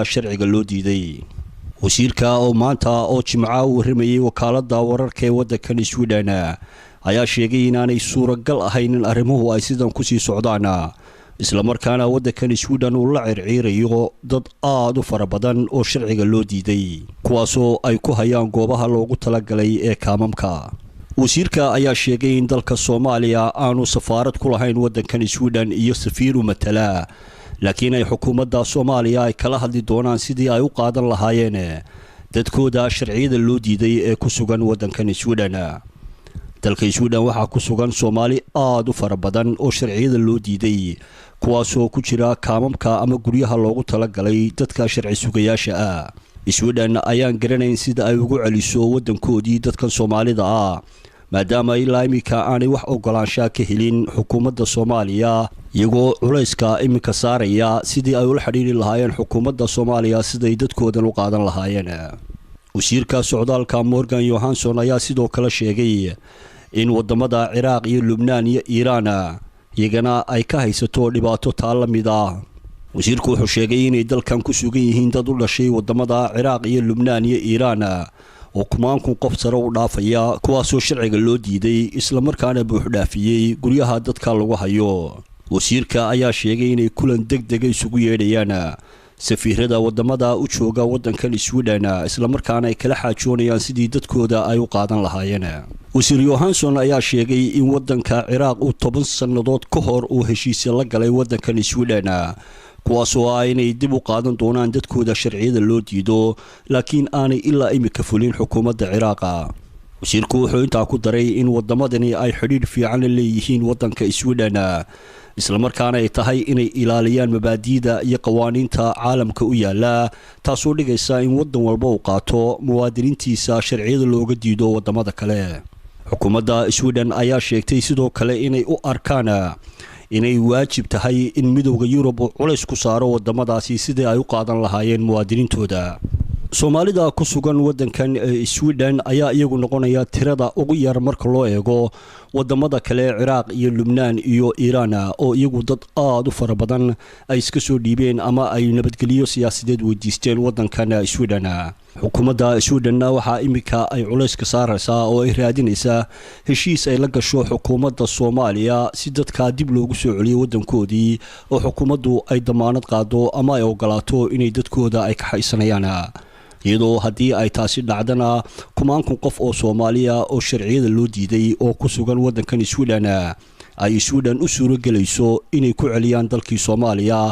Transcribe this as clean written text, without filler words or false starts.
Sharciga loo diiday. Wasiirka oo maanta oo Jimca u warramayay wakaalada wararka ee waddankan Sweden ayaa sheegay inaanay suuragal ahayn in arrimuhu ay sidan kusii socdaan, islamarkaana waddankan Sweden uu la circiirayo dad aada u fara badan oo sharciga loo diiday, kuwaasoo ay ku hayaan goobaha loogu talagalay ee kaamamka. Wasiirka ayaa sheegay in dalka Soomaaliya aanu safaarad ku lahayn waddankan Sweden iyo safiir u matala, laakiin ay xukuumadda Soomaaliya ay kala hadli doonaan sidii ay u qaadan lahaayeen dadkooda sharciyada loo diiday ee ku sugan waddankan Sweden. Dalka Sweden waxaa ku sugan Soomaali aada u fara badan oo sharciyada loo diiday, kuwaasoo ku jira kaamamka ama guryaha loogu talagalay dadka sharci sugayaasha ah. Sweden ayaan garanayn sida ay ugu celiso waddankoodii dadkan Soomaalida ah, maadaama ilaa iminka aanay wax ogolaanshaa ka helin xukuumadda Soomaaliya, iyagoo culayska iminka saaraya sidii ay ula xidhiiri lahaayeen xukuumadda Soomaaliya siday dadkoodan u qaadan lahaayeen. Wasiirka socdaalka Morgan Johanson ayaa sidoo kale sheegay in wadamada Ciraaq iyo Lubnaan iyo Iiraan iyagana ay ka haysato dhibaato taa la mid ah. Wasiirku wuxuu sheegay inay dalkan ku sugan yihiin dad u dhashay wadamada Ciraaq iyo Lubnaan iyo Iiraan oo kumaankun qof sare u dhaafaya, kuwaasoo sharciga loo diiday islamarkaana buuxdhaafiyey guryaha dadka lagu hayo. Wasiirka ayaa sheegay inay kulan deg dega isugu yeedhayaan safiirada wadamada u jooga waddankan Sweden, islamarkaana ay kala xaajoonayaan sidii dadkooda ay u qaadan lahaayeen. Wasiir Johanson ayaa sheegay in waddanka Ciraaq uu 10 sannadood ka hor uu heshiisya la galay waddankan Sweden, kuwaasoo ah inay dib u qaadan doonaan dadkooda sharciyada loo diido, laakiin aanay ilaa imika fulin xukuumadda Ciraaqa. Wasiirku wuxuu intaa ku daray in wadamadani ay xidhiidh fiican la leeyihiin waddanka Sweden, islamarkaana ay tahay inay ilaaliyaan mabaadiida iyo qawaaniinta caalamka u yaala, taasoo dhigaysa in waddan walba uu qaato muwaadiniintiisa sharciyada looga diido wadamada kale. Xukuumadda Sweden ayaa sheegtay sidoo kale inay u arkaan inay waajib tahay in Midowda Yurub uu culays ku saaro wadamadaasi sidii ay u qaadan lahaayeen muwaadiniintooda. Soomaalida ku sugan waddankan Sweden ayaa iyagu noqonaya tirada ugu yar marka loo eego wadamada kale, Ciraaq iyo Lubnaan iyo Iiraan, oo iyagu dad aada u fara badan ay iska soo dhiibeen ama ay nabadgelyo siyaasadeed weydiisteen waddankan Sweden. Xukuumadda Swedenna waxaa iminka ay culayska saaraysaa oo ay raadinaysaa heshiis ay la gasho xukuumadda Soomaaliya si dadkaa dib loogu soo celiyo waddankoodii, oo xukuumaddu ay damaanad qaado ama ay ogolaato inay dadkooda ay ka haysanayaan, iyadoo haddii ay taasi dhacdana kumaankun qof oo Soomaaliya oo sharciyada loo diiday oo ku sugan waddankan Sweden ay Sweden u suuro gelayso inay ku celiyaan dalkii Soomaaliya.